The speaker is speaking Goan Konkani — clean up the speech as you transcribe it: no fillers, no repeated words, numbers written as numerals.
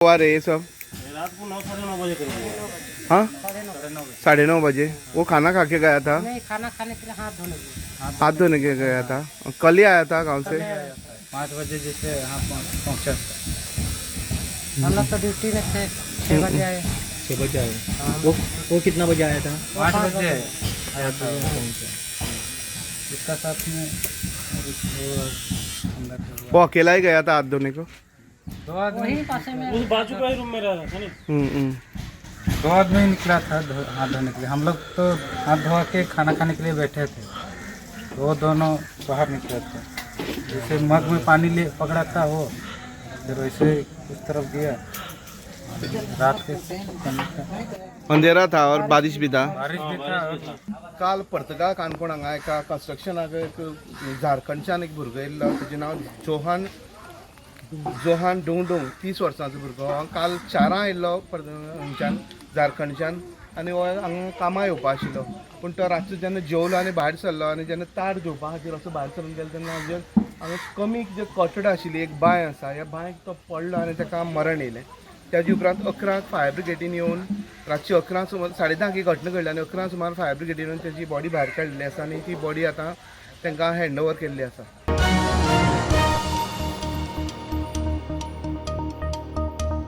हुआ रे ये सब? रात को 9, 9:30 बजे करीब। हाँ, 9:30 बजे। वो खाना खा के गया था? नहीं, खाना खाने के लिए हाथ धोने के। हाथ धोने के गया था। और कल ही आया था गांव से? 5 बजे जैसे यहाँ पहुँचा। हम लोग तो ड्यूटी में थे, 6 बजे आए। 6 बजे आए। वो कितना बजे आया था? 5 बजे आया था वो, पहुँचा। उसका साथ में और वो अंदर से वो अकेला ही गया था हाथ धोने को? दो आदमी। वही पासे में। उस बाजू का ही रूम में रहा था नहीं? हम्म। दो आदमी निकला था हाथ धोने के लिए। हम लोग तो हाथ धोआ के खाना खाने के लिए बैठे थे, तो वो दोनों बाहर निकले थे। जैसे मग में पानी ले पकड़ा था वो, फिर वैसे उस तरफ गया रात के समय था। अंधेरा था और बारिश भी था। बारिश भी था और काल पर्तगाळ काणकोण हांगा एका कन्स्ट्रक्शनाक एक झारखंडच्यान एक भुरगो येयल्लो. तेजें नांव जोहान, जोहान डोंगडोंग, 30 वर्सांचो भुरगो. हो काल 4 येयल्लो हांगच्यान, झारखंडच्यान, आनी हो हांगा कामां येवपा आशिल्लो. पूण तो रातचो जेन्ना जेवलो आनी भायर सरलो आनी जेन्ना ताट घेवपा खातीर असो भायर सरून गेलो तेन्ना हाजेर हांगा कमी जे कटड आशिल्ली एक बांय आसा, ह्या बांयक तो पडलो आनी ताका मरण येयलें. त्याच्या उपरांत 11 फायर ब्रिगेडीन येवन, रातची 11 सुमार, 10:30 ही घटना घडली आनी 11 सुमार फायर ब्रिगेडीन येवन तेजी बॉडी भायर काडलेली आसा आनी ती बॉडी आतां तांकां हँड ओवर केल्ली आसा.